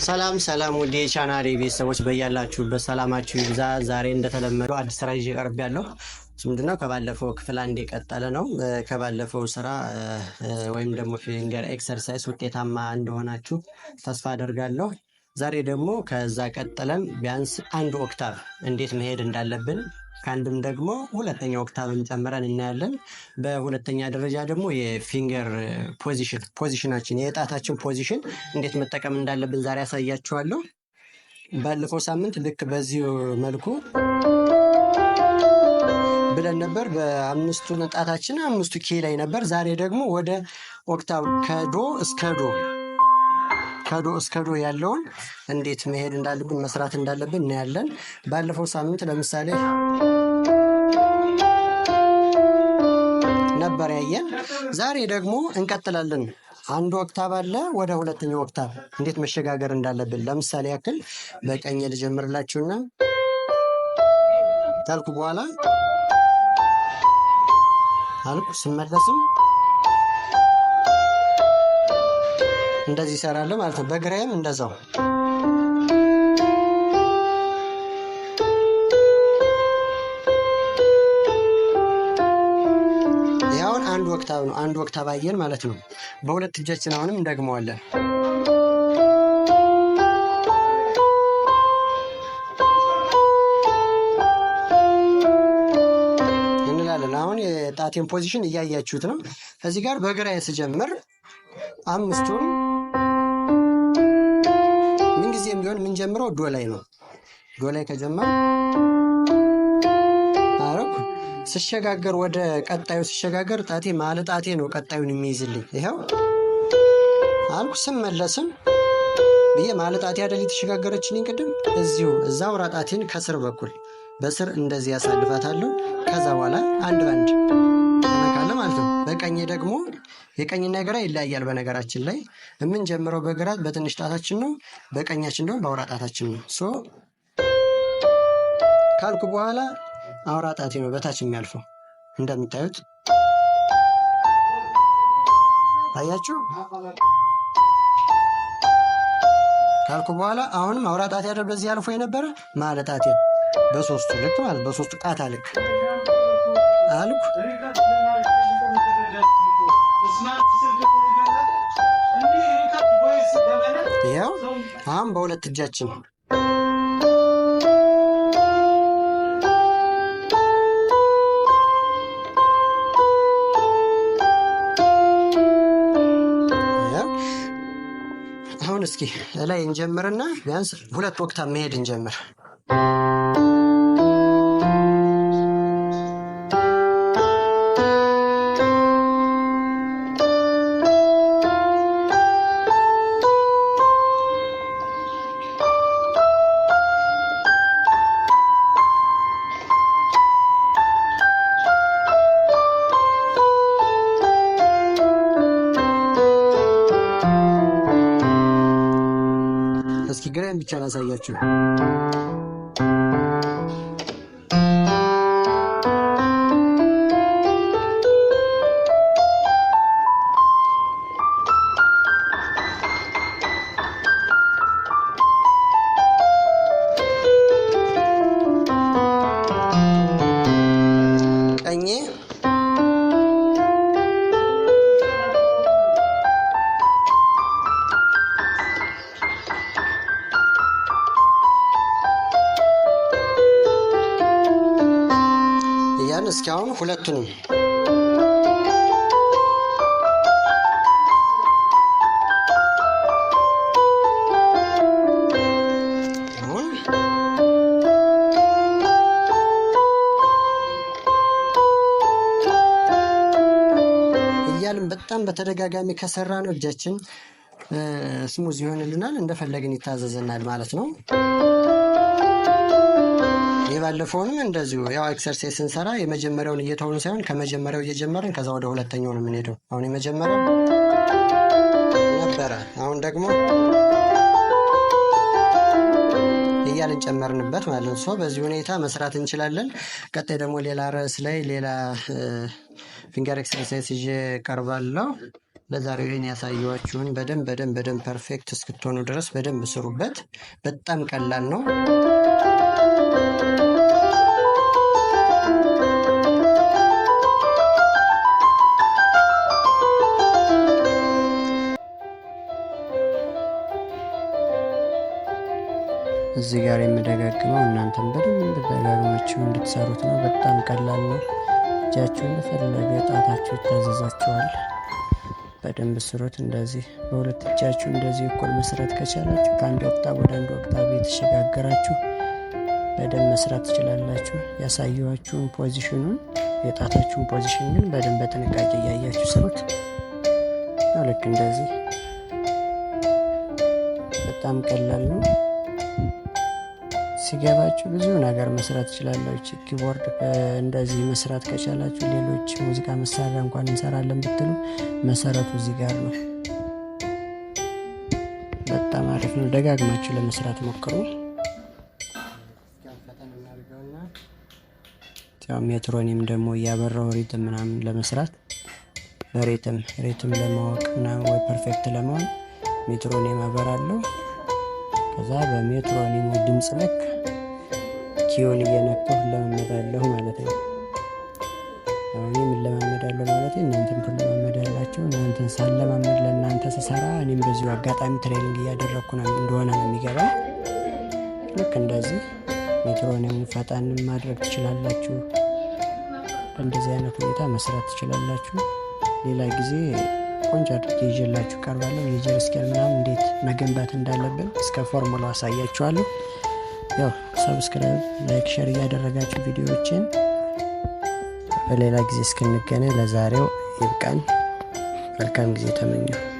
ሰላም ሰላም ውድ የቻናሌ ቤተሰቦች፣ በያላችሁበት ሰላማችሁ ይብዛ። ዛሬ እንደተለመደው አዲስ ስራ ይዤ ቀርቤያለሁ። እሱ ምንድነው? ከባለፈው ክፍል አንድ የቀጠለ ነው። ከባለፈው ስራ ወይም ደግሞ finger exercise ውጤታማ እንደሆናችሁ ተስፋ አደርጋለሁ። ዛሬ ደግሞ ከዛ ቀጥለን ቢያንስ አንድ octave እንዴት መሄድ እንዳለብን፣ ከአንድም ደግሞ ሁለተኛ octave ን ጨምረን እናያለን። በሁለተኛ ደረጃ ደግሞ የ finger position ኣችን፣ የጣታችን position እንዴት መጠቀም እንዳለብን ዛሬ አሳያችኋለሁ። ባለፈው ሳምንት ልክ በዚሁ መልኩ ብለን ነበር። በአምስቱ ጣታችን አምስቱ key ላይ ነበር። ዛሬ ደግሞ ወደ octave ከዶ እስከ ዶ፣ ከዶ እስከ ዶ ያለውን እንዴት መሄድ እንዳለብን፣ መስራት እንዳለብን እናያለን። ባለፈው ሳምንት ለምሳሌ ነበር ያየን። ዛሬ ደግሞ እንቀጥላለን። አንዱ octave አለ፣ ወደ ሁለተኛው octave እንዴት መሸጋገር እንዳለብን። ለምሳሌ ያክል በቀኝ ልጀምርላችሁና ካልኩ በኋላ አልኩ፣ ስመለስም እንደዚህ ይሰራለሁ ማለት ነው። በግራዬም እንደዛው። ያውን አንድ octave ነው። አንድ octave አየን ማለት ነው። በሁለት እጃችን አሁንም እንደግመዋለን። እንላለን። አሁን የጣቴን position እያያችሁት ነው። እዚህ ጋር በግራዬ ስጀምር አምስቱን ምንጊዜም ቢሆን የምንጀምረው ዶ ላይ ነው። ዶ ላይ ከጀመር አረኩ፣ ስሸጋገር ወደ ቀጣዩ ስሸጋገር ጣቴ መሀል ጣቴ ነው ቀጣዩን የሚይዝልኝ። ይኸው አልኩ፣ ስመለስም ብዬ መሀል ጣቴ አይደል የተሸጋገረችልኝ ቅድም? እዚሁ እዛ አውራ ጣቴን ከስር በኩል በስር እንደዚህ ያሳልፋታለሁ። ከዛ በኋላ አንድ ባንድ እነካለሁ ማለት ነው። በቀኝ ደግሞ የቀኝና የግራ ይለያያል። በነገራችን ላይ የምንጀምረው በግራ በትንሽ ጣታችን ነው፣ በቀኛችን ደግሞ በአውራ ጣታችን ነው። So ካልኩ በኋላ አውራ ጣቴ ነው በታች የሚያልፈው፣ እንደምታዩት አያችሁ። ካልኩ በኋላ አሁንም አውራ ጣቴ አይደል በዚህ አልፎ የነበረ? መሀል ጣቴ በሶስቱ ልክ ማለት በሶስቱ ጣታ ልክ አልኩ። ይኸው አሁን በሁለት እጃችን ይኸው። አሁን እስኪ ላይ እንጀምርና ቢያንስ ሁለት octave መሄድ እንጀምር። እስኪ ግራዬን ብቻ ላሳያችሁ። ቀኜ እያን እስኪ አሁን ሁለቱንም አሁን እያልን በጣም በተደጋጋሚ ከሰራ ነው እጃችን smooth ይሆንልናል፣ እንደፈለግን ይታዘዘናል ማለት ነው። የባለፈውንም እንደዚሁ ያው exercise ስንሰራ የመጀመሪያውን እየተውን ሳይሆን ከመጀመሪያው እየጀመርን ከዛ ወደ ሁለተኛው ነው የምንሄደው። አሁን የመጀመሪያው ነበረ፣ አሁን ደግሞ እያልን ጨመርንበት ማለት ነው። So በዚህ ሁኔታ መስራት እንችላለን። ቀጣይ ደግሞ ሌላ ርዕስ ላይ ሌላ finger exercise ይዤ ቀርባለሁ። ለዛሬው ይህን ያሳየኋችሁን በደንብ በደንብ በደንብ perfect እስክትሆኑ ድረስ በደንብ ስሩበት። በጣም ቀላል ነው። እዚህ ጋር የምደጋግመው እናንተም በደንብ ደጋግማችሁ እንድትሰሩት ነው። በጣም ቀላል ነው። እጃችሁ እንደፈለገ ጣታችሁ ይታዘዛችኋል። በደንብ ስሩት። እንደዚህ በሁለት እጃችሁ እንደዚህ እኩል መስራት ከቻላችሁ ከአንድ octave ወደ አንድ octave የተሸጋገራችሁ በደንብ መስራት ትችላላችሁ። ያሳየኋችሁን position ኑን የጣታችሁን position ግን በደንብ በጥንቃቄ እያያችሁ ስሩት። ልክ እንደዚህ በጣም ቀላል ነው። ሲገባችሁ ብዙ ነገር መስራት ትችላላችሁ። Keyboard እንደዚህ መስራት ከቻላችሁ ሌሎች ሙዚቃ መሳሪያ እንኳን እንሰራለን ብትሉ መሰረቱ እዚህ ጋር ነው። በጣም አሪፍ ነው። ደጋግማችሁ ለመስራት ሞክሩ። Metronome ደግሞ እያበራው rhythm ምናምን ለመስራት በ rhythm ለማወቅ ምናምን ወይ perfect ለመሆን metronome አበራለሁ። ከዛ በ metronome ኡ ድምጽ ልክ key ውን እየነካሁ እለማመዳለሁ ማለት ነው። እኔም እለማመዳለሁ ማለት እናንተም ትለማመዳላችሁ። እናንተን ሳለማመድ ለእናንተ ስሰራ እኔም በዚሁ አጋጣሚ training እያደረግኩ ነው እንደሆነ ነው የሚገባው። ልክ እንደዚህ metronome ኡን ፈጠን ማድረግ ትችላላችሁ። በእንደዚህ አይነት ሁኔታ መስራት ትችላላችሁ። ሌላ ጊዜ ቆንጆ አድርጌ ይዤላችሁ ቀርባለሁ። Major scale ምናምን እንዴት መገንባት እንዳለብን እስከ ፎርሙላው አሳያችኋለሁ። ያው subscribe፣ like፣ share እያደረጋችሁ ቪዲዮዎችን በሌላ ጊዜ እስክንገናኝ ለዛሬው ይብቃን። መልካም ጊዜ ተመኘሁ።